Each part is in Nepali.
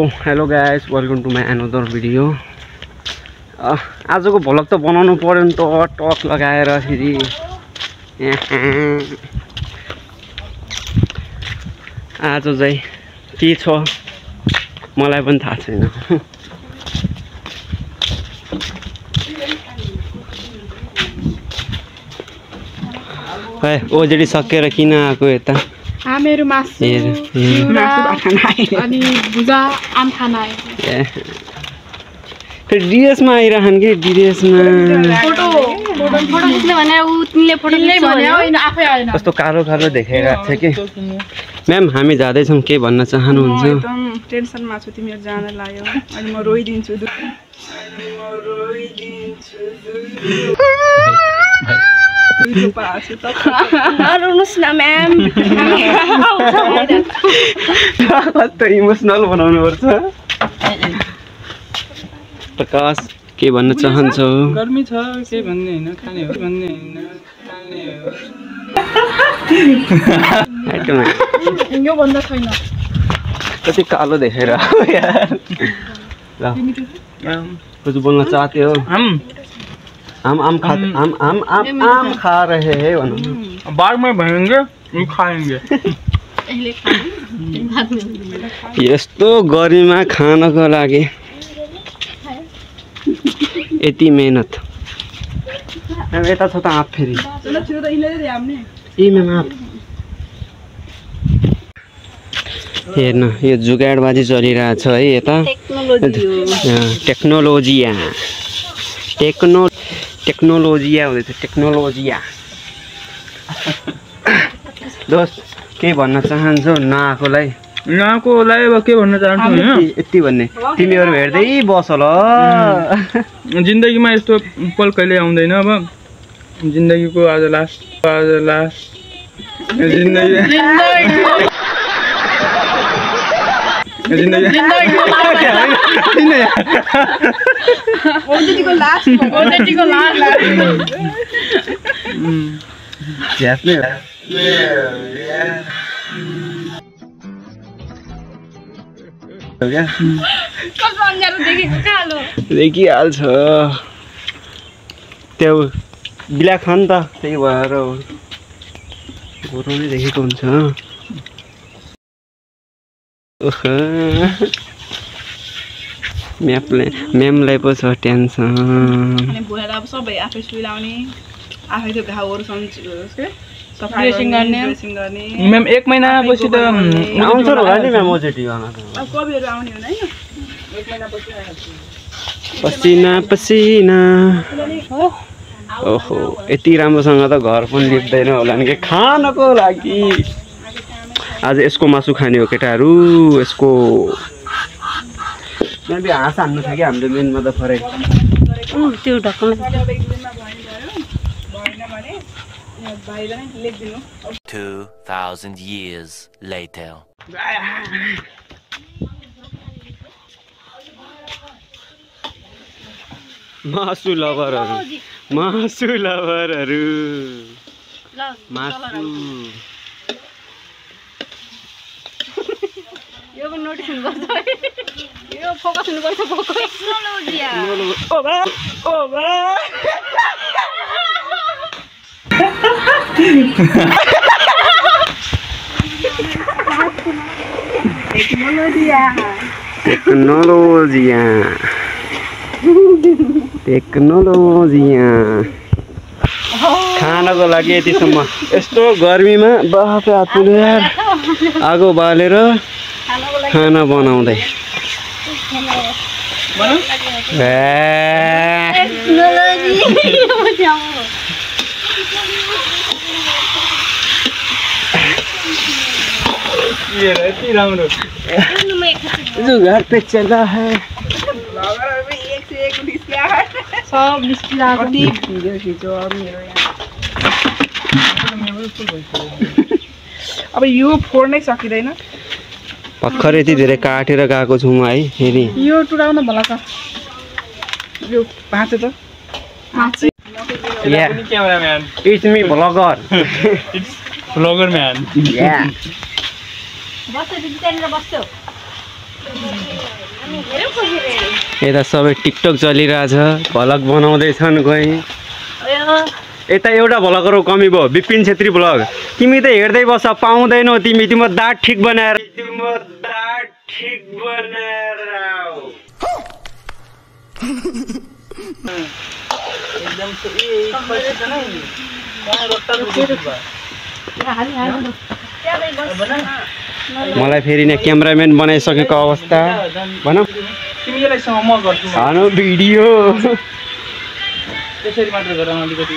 Hello guys, welcome to my another video. आजको भ्लग त बनाउनु पर्यो नि त, टक लगाएर फेरि आज चाहिँ के छ मलाई पनि थाहा छैन। ओजेडी सकेर किन आएको यता? मेरो मासु अनि भुजा आम खाना आयो। फेरि डिएसमा आइरहन् कि डिएसमा फोटो खिच्ने भनेर उ तिमीले फोटो खिच्ने भन्यो हैन, आफै आएन। कस्तो कालो कालो देखाइरहेको छ कि। म्याम हामी जाँदैछौँ, के भन्न चाहनुहुन्छ? एकदम टेन्सनमा छु, तिमीहरु जान लाग्यो अनि म रोइदिन्छु। रुनुस् न म्याम। कस्तो इमोसनल बनाउनु पर्छ। प्रकाश के भन्न चाहन्छौ? गर्मी छ, के भन्ने हैन, खाने हो भन्ने हैन, खाने हो। यो भन्दा छैन। कति कालो देखाइरहेको यार। ल कुछ बोल्न चाहते हो? आम खा रहे हैं भनौँ। बाद में भएंगे खाएंगे। यस्तो गर्मीमा खानको लागि यति मेहनत। यता छ त आँप फेरि। हेर्न, यो जुगाडबाजी चलिरहेछ है यता। टेक्नोलोजिया हुँदैछ, टेक्नोलोजिया। दोस्त के भन्न चाहन्छौ नआएकोलाई? नआएकोलाई अब के भन्न चाहन्छु हैन, यति भन्ने तिमीहरु हेर्दै बस ल। जिन्दगीमा यस्तो पल कहिले आउँदैन। अब जिन्दगीको आज लास्ट जिन्दगी देखिहाल्छ त्यो ब्ल्याक छ नि त, त्यही भएर गोरो नै देखेको हुन्छ। म्यामलाई पो छ टेन्सन। अब सबै आफै सुइलाउने, आफै त्यो घाउहरू ड्रेसिङ गर्ने। म्याम 1 महिना पछि त आउँछ होला नि म्याम ओजेटी गर्न। अब कविहरू आउने हो हैन, 1 महिना पछि आइहाल्छ। पसिना ओहो, यति राम्रोसँग त घर पनि लिप्दैन होला नि के खानको लागि। आज यसको मासु खाने हो केटाहरू, यसको म्याम हाँस हान्नु छ कि हाम्रो मेनमा त फरक त्यो ढक्कन 2000 years later. मासु लभरहरू मासु यो पनि नोटिस हुनुपर्छ, यो फोकस हुनुपर्छ। टेक्नोलोजिया खानको लागि यतिसम्म यस्तो गर्मीमा बाफे हातले आगो बालेर खाना बनाउँदै। जुगाड़ पे चला है सब अब यो फोड्नै सकिँदैन। भर्खर यति धेरै काटेर गएको छु म है। फेरि यो टुराउन भला छ, यो भाँच्यो त। Cameraman, it's me bagger. Bagger man. बस्छ दिदी, त्यहाँनिर बस्छ। यता सबै टिकटक चलिरहेछ भ्लग बनाउँदैछन् कोही यता एउटा भ्लगरको कमी भयो विपिन छेत्री भ्लग तिमी त हेर्दै बस पाउँदैनौ तिम्रो दाँत ठिक बनाएर मलाई फेरि यहाँ क्यामेराम्यान बनाइसकेको अवस्था भनौँ भिडियो त्यसरी मात्र गर अलिकति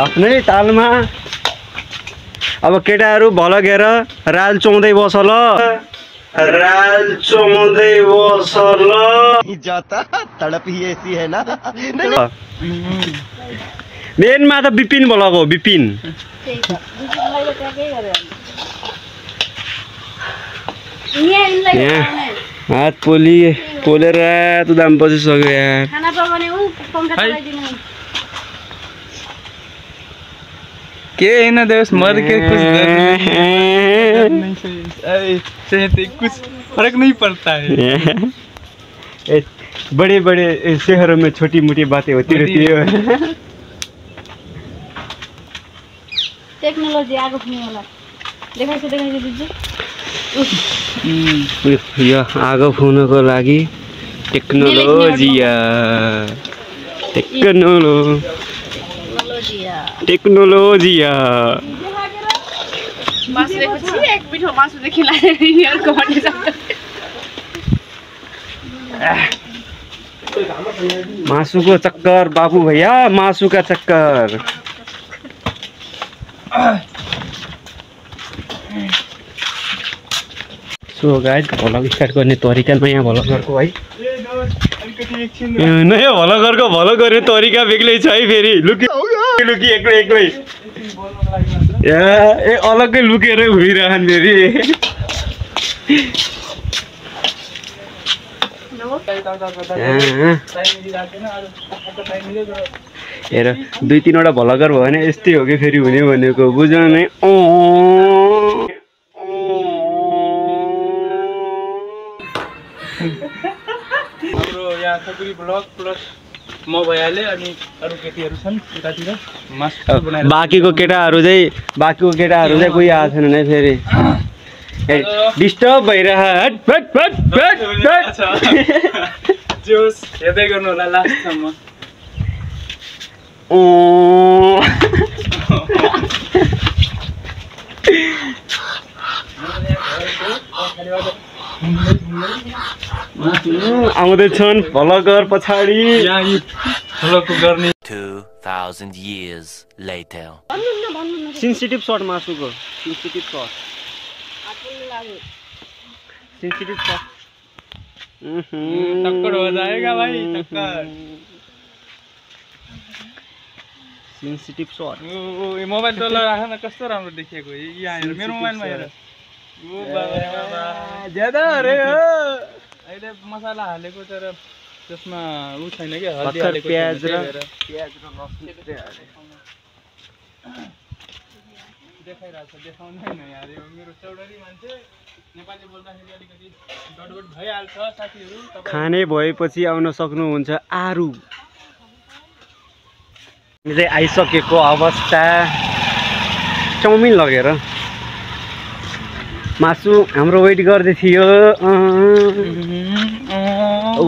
आफ्नै तालमा अब केटाहरू भलगेर राल चोउँदै बस ल मेनमा त विपिन भलग हो विपिन हात पोलेर त दाम बसिसक्यो यार के हैन देश मर के कुछ कुछ फर्क नहीं पड़ता है बड़े बड़े शहरों में छोटी मोटी बातें होती रहती है टेक्नोलोजी आगो फुन्ने देखाइछ दिदी यो आगो फुनको लागि टेक्नोलोजिया मासुको चक्कर बाबू भैया मासुका चक्कर सो गाइस भ्लग स्टार्ट गर्ने तरिका नयाँ भ्लगरको है नयाँ भ्लगरको भ्लग गर्ने तरिका बेग्लै छ है फेरि लुकी एक्लै ए अलग्गै लुकेरै घुमिरहन् फेरि हेर 2-3 वटा भ्लगर भयो भने यस्तै हो कि फेरि हुने भनेको बुझ्नु नै हाम्रो यहाँ ठकुरी ब्लग प्लस म भइहाले अनि अरु केटीहरु छन् यतातिर मासु बनाएर बाकीको केटाहरु चाहिँ कोही आएको छैन नै फेरि डिस्टर्ब भइरह जोस हेर्दै गर्नु होला लास्ट सम्म आउँदैछन् भ्लगर पछाडि यहाँ भ्लगको गर्ने 2000 years later सेन्सिटिभ सर्ट मासुको सेन्सिटिभ सर्ट टक्कर हो जाएगा भाई टक्कर सेन्सिटिभ सर्ट ओ मोबाइल तल राख न कस्तो राम्रो देखिएको यहाँ हेर मेरो मोबाइलमा हेर ओ बाबा ज्यादा अरे हो अहिले मसला हालेको तर त्यसमा उ छैन के हल्दी हालेको प्याज र लसुन देखाइराछ देखाउँदैन यार यो मेरो चौडरी मान्छे नेपाली बोल्दाखेरि अलिकति गडबड भइहाल्छ साथीहरु तपाई खाने भएपछि आउन सक्नुहुन्छ आरु चाहिँ आइसकेको अवस्था चाउमिन लगेर मासु हाम्रो वेट गर्दै थियो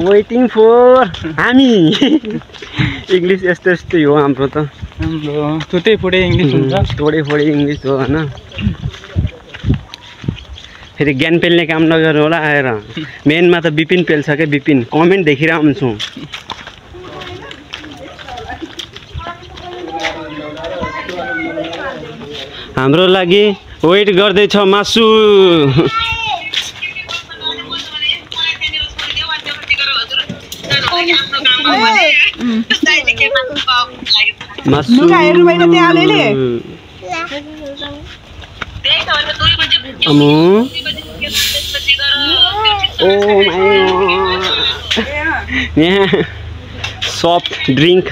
वेटिङ फर हामी इंग्लिश यस्तै हो हाम्रो त टुटे फुटे इंग्लिश हुन्छ टोडे फोडे इंग्लिश हो हैन फेरि ज्ञान पेल्ने काम नगर्नु होला आएर मेनमा त विपिन पेल्छ के विपिन कमेन्ट देखिरहेको हुन्छु हाम्रो लागि वेट गर्दै छ मासु मासु अमो ओ यहाँ सॉफ्ट ड्रिंक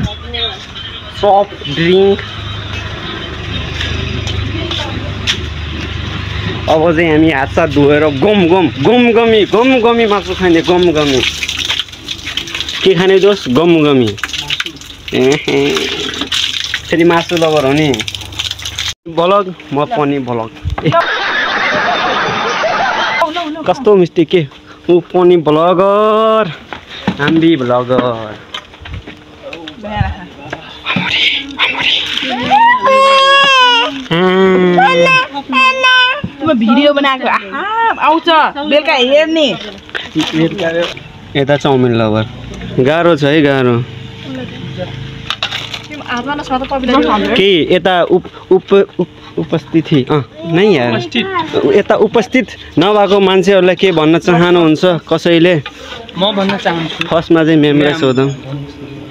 अब चाहिँ हामी हातसाथ धोएर गमगमी मासु खाने गमगमी के खाने दोस्त गमगमी फेरि मासु लबर हो नि ब्लग म पनि ब्लग कस्तो मिस्टेक के ऊ पनि ब्लगर हामी ब्लगर भिडियो बनाएको आउँछ बेलुका हेर्ने यता चाउमिन लबर गाह्रो छ है गाह्रो के यता उपस्थिति नै यार यता उपस्थित नभएको मान्छेहरूलाई के भन्न चाहनुहुन्छ कसैले म भन्न चाहन्छु फर्स्टमा चाहिँ मेमलाई सोधौँ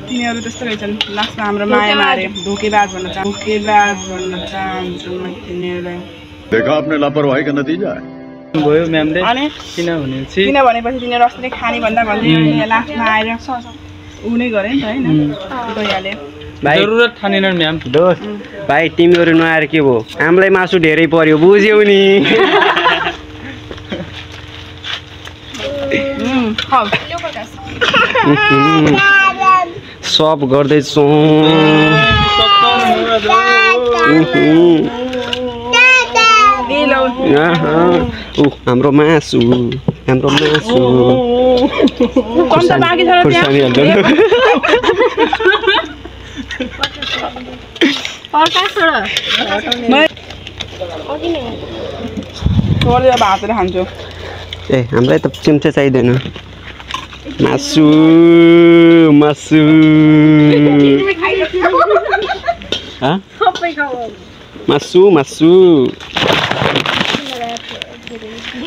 तिनीहरू त्यस्तो रहेछन् लास्टमा हाम्रो माया मारे धोकेबाज भन्न चाहन्छु म तिनीहरूलाई देखा आपने लापरवाही का नतीजा है भयो म्यामले अनि किन भनेपछि भनेपछि तिनीहरू अस्ति खाने भन्दा भन्दै लास्टमा आएर ऊ नै गरे नि त हैन गइहाल्यो भाइ जरुरत ठानेनन् म्याम दोस्त भाइ तिमीहरू नआएर के भयो हामीलाई मासु धेरै पर्यो बुझ्यौ नि सब गर्दैछौँ हाम्रो मासु भातहरू खान्छु ए हामीलाई त चिम्चा चाहिँदैन मासु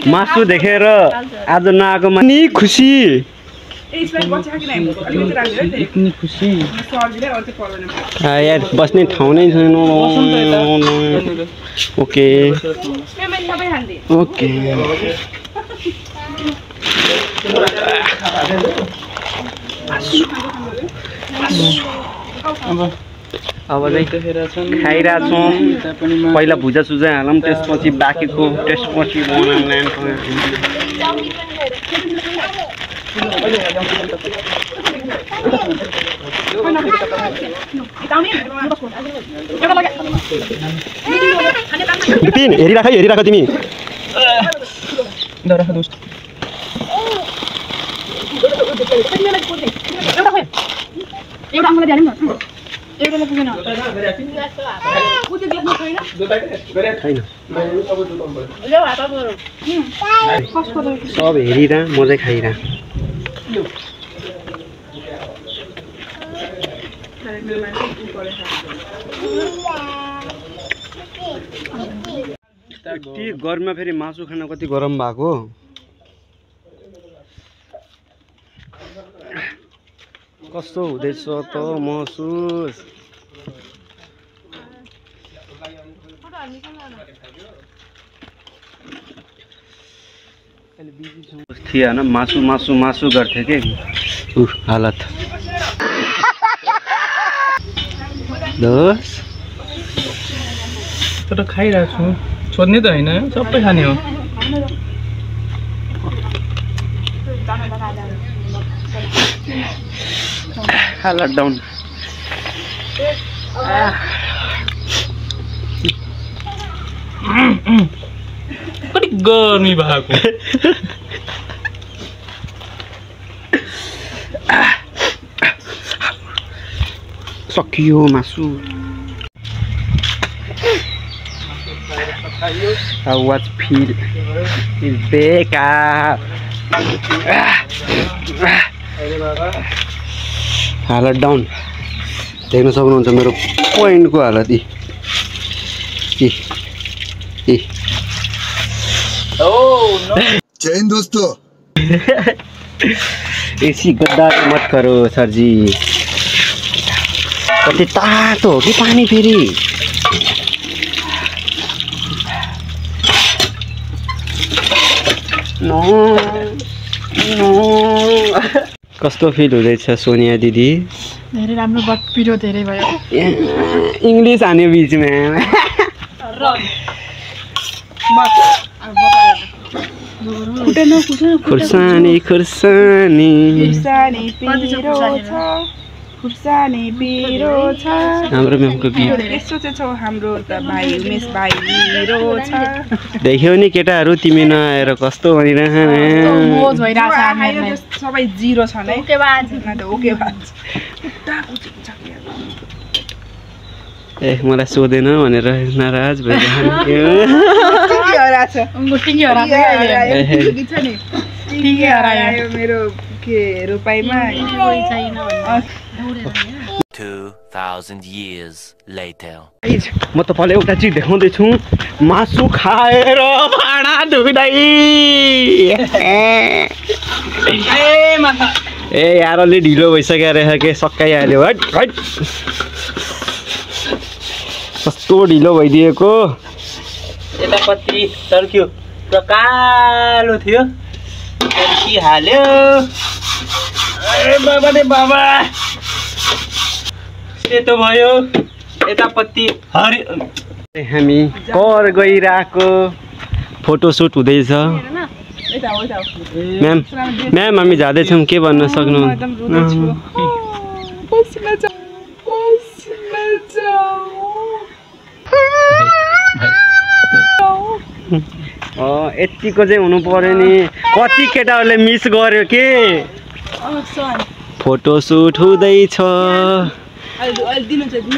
मासु देखेर आज नआएको नि खुसी यार बस्ने ठाउँ नै छैन ओके अब चाहिँ खाइरहेछौँ पहिला भुजा सुजा हालौँ त्यसपछि बाँकीको त्यसपछि बिपिन हेरिराख तिमी सब हेरिरह म चाहिँ खाइरह यति गर्मीमा फेरि मासु खान कति गरम भएको कस्तो हुँदैछ त महसुस थिएँ होइन मासु गर्थेँ कि हालत दोस्त तर खाइरहेको छु छोड्ने त होइन सबै खाने हो हालत डाउन कति गर्मी भएको सकियो मासु What's feel is back हालत डाउन देख्न सक्नुहुन्छ मेरो पोइन्टको हालत जय हिंद दोस्तों ऐसी गद्दारी मत करो सर जी कति तातो हो कि पानी फेरि नो कस्तो फिल हुँदैछ सोनिया दिदी धेरै राम्रो बट पिरो धेरै भयो इंग्लिश हान्यो बीचमा खुर्सानी खुर्सानी खुर्सानी पिरो छ खुर्सानी पिरो छ हाम्रो म्यामको गीत यसो चाहिँ छ हाम्रो त भाइ उमेश भाइ पिरो छ देख्यौ नि केटाहरू तिमी नआएर कस्तो भनिरहने सबै जिरो छ नै ओके बाज ए मलाई सोधेन भनेर नाराज भइरहेको मेरो के रोपाइमा 2000 years later. म तपाईँलाई एउटा चिज देखाउँदैछु मासु खाएर भाँडा धुँदै ए यार अलि ढिलो भइसक्यो रहेछ के सकाइहाल्यो हट हट कस्तो ढिलो भइदिएको यतापट्टि तर्क्यो कालो थियो हाल्यो बाबा रे बाबा सेतो भयो यतापट्टि हामी कर गइरहेको फोटोसुट हुँदैछ म्याम म्याम हामी जाँदैछौँ के भन्न सक्नु यतिको चाहिँ हुनु पर्यो नि कति केटाहरूले मिस गर्यो के फोटोसुट हुँदैछ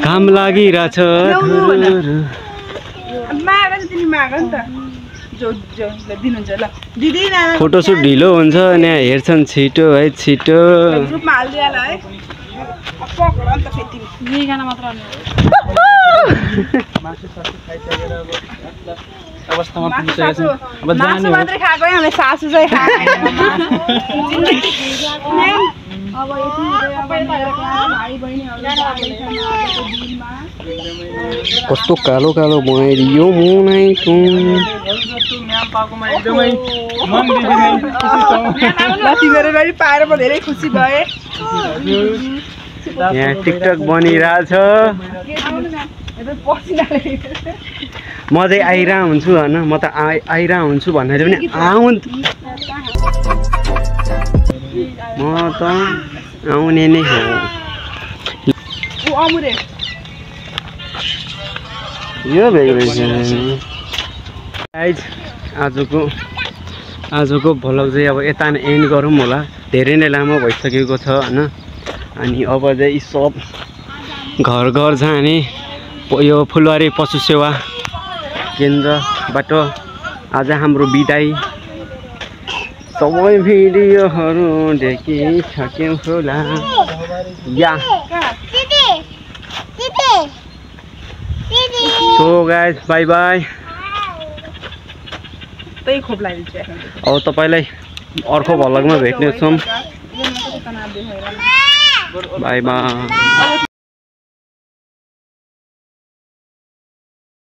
काम लागिरहेछ फोटोसुट ढिलो हुन्छ अनि हेर्छन् छिटो है छिटो अवस्थामा पुगिसकेको छ अब मासु मात्रै खाएको हामीले सासु चाहिँ कस्तो कालो कालो बनाइदियो मुनै पाएर म धेरै खुसी भएँ यहाँ टिकटक बनिरहेछ म चाहिँ आइरह हुन्छु होइन म त आइरह हुन्छु भन्नाले पनि म त आउने नै हो यो आजको भ्लग चाहिँ अब यता एन्ड गरौँ होला धेरै नै लामो भइसकेको छ होइन अनि अब चाहिँ सब घर घर जाने यो फुलबारी पशु सेवा केन्द्रबाट आज हाम्रो बिदाई सबै भिडियोहरू देखिसक्यौँ होला या सो गाइज बाई बाई अब तपाईँलाई अर्को भ्लगमा भेट्नेछौँ बाई बाई